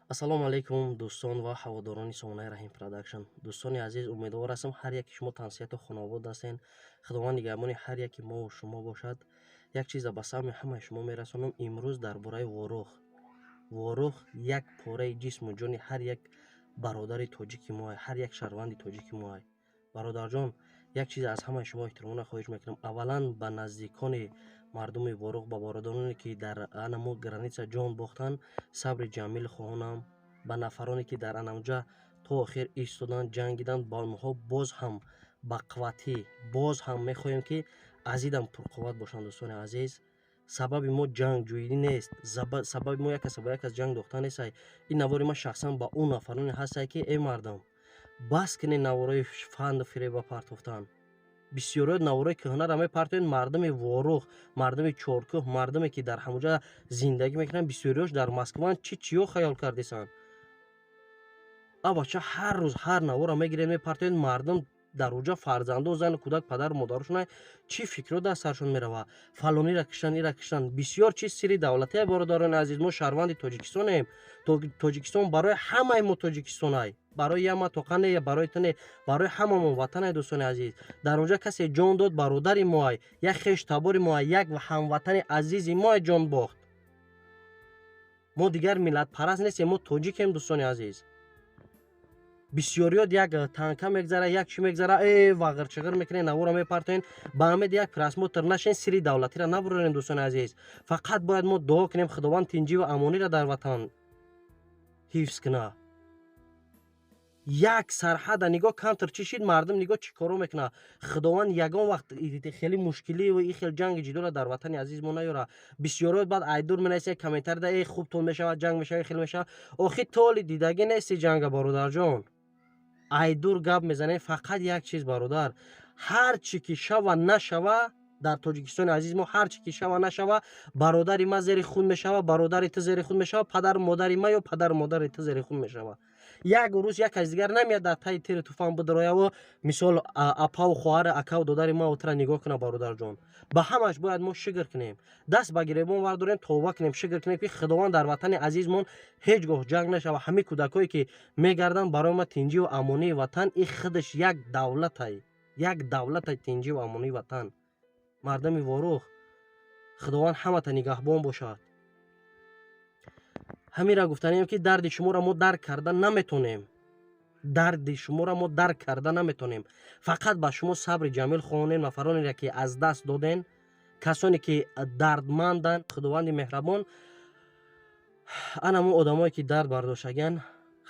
Ассалому алайкум, дӯстон ва ҳаводорони сомонаи Раҳим Продакшн. Дӯстони азиз, умедвор ҳастам, ҳар яки шумо тансиҳату хонобод ҳастен. Худованд нигаҳбони ҳар яки мову шумо бошад. Як чиза ба самъи ҳамаи шумо мерасонам имрӯз дар бораи Ворух. Ворух як пораи ҷисму ҷони ҳар як бародари тоҷики моа, ҳар як шаҳрванди тоҷики моа. Бародарҷон, як чиз аз ҳамаи шумо эҳтиромона хоҳиш мекунам. Аввалан, ба наздикони мардуми Ворух, ба бародароне, ки дар анамо граница ҷон бохтанд, сабри ҷамил хоҳонам. Ба нафароне, ки дар анамҷа то охир истоданд, ҷангиданд, ба онҳо боз ҳам бақувватӣ, боз ҳам мехоҳем, ки азидам пурқувват бошанд. Дӯстони азиз, сабаби мо ҷангҷӯӣ нест, сабаби мо як каса ба як кас ҷанг дохтан нест. Ин навори ман шахсан ба он нафароне ҳастае, ки эй мардам, бас кунед наворои фанду фиреба партофтан. Бисёриёт наворои кӯҳнаро мепартоед. Мардуми Ворух, мардуми Чоркӯҳ, мардуме, ки дар ҳамонҷа зиндагӣ мекунанд, бисёриёш дар Москваанд. Чӣ чиё хаёл кардесанд? А бача, ҳар рӯз ҳар наворро мегиред, мепартоед. Мардум дар уҷа фарзандо, зану кӯдак, падару модарошона чӣ фикрҳо дар саршон меравад? Фалонира киштан, ира киштан, бисёр чиз сири давлатия. Бародарони азиз, мо шаҳрванди Тоҷикистонем. Тоҷикистон барои ҳамаи мо тоҷикистонай, барои яма тоқа не, барои ту не, барои ҳамамон ватанай. Дӯстони азиз, дар онҷа касе ҷон дод, бародари моай, як хеш табори моай, як ҳамватани азизи моай ҷон бохт. Мо дигар миллатпараст нестем, мо тоҷикем. Дӯстони азиз, бисёриёт як танка мегзара, як чӣ мегзара, э вағирчиғир мекунед, наворо мепартоен. Ба ҳамед як просмотр нашен, сири давлатиро набурорен. Дӯстони азиз, фақат бояд мо дуо кунем, Худованд тинҷиву амониро дар ватан ҳифз кунад. Як сарҳада нигоҳ камтар чӣ шид, мардум нигоҳ чӣ коро мекунад. Худованд ягон вақт хеле мушкилӣ ва и хел ҷанги ҷидола дар ватани азиз мо наёра. Бисёриёт баъд айдур менависед комментарий да: «Э, хубтон мешавад, ҷанг мешавад, хел мешавад». Охи толи дидагӣ нести ҷанга, бародарҷон, айдур гап мезанем. Фақат як чиз, бародар: ҳар чӣ ки шава нашава, дар Тоҷикистони азиз мо ҳар чӣ ки шава нашава, бародари ма зери хун мешава, бародари ту зери хун мешава, падару модари ма ё падару модари ту зери хун мешава. Як рӯз як аз дигар намеяд дар таи тири туфан бидрояву, мисол, апаву хоҳари, акаву додари ма тура нигоҳ куна. Бародарҷон, ба ҳамаш бояд мо шукр кунем, даст ба гиребон вардорем, тавба кунем, шукр кунем, ки Худованд дар ватани азизмон ҳеҷ гоҳ ҷанг нашава. Ҳамин кӯдакое, ки мегарданд, барои ма тинҷиву амонии ватан и худаш як давлатай, як давлатай, тинҷиву амонии ватан. Мардуми Ворух, Худованд ҳамата нигаҳбон бошад. Ҳаминро гуфтанем, ки дарди шуморо мо дарк карда наметонем, дарди шуморо мо дарк карда наметонем. Фақат ба шумо сабри ҷамил хоҳонем. Нафаронеро, ки аз даст доден, касоне, ки дардманданд, Худованди меҳрабон анамон одамое, ки дард бардоштагиян,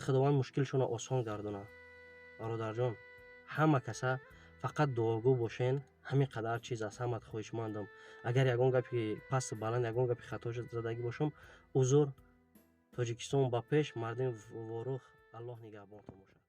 Худованд мушкилшонро осон гардонад. Бародарҷон, ҳама каса фақат дуогӯ бошен. Ҳамин қадар чиз аз ҳамат хоҳишмандам. Агар ягон гапи пасту баланд, ягон гапи хато задагӣ бошам, узр. Тоҷикистон ба пеш, мардуми Ворух, Аллоҳ нигаҳбонтон бошад.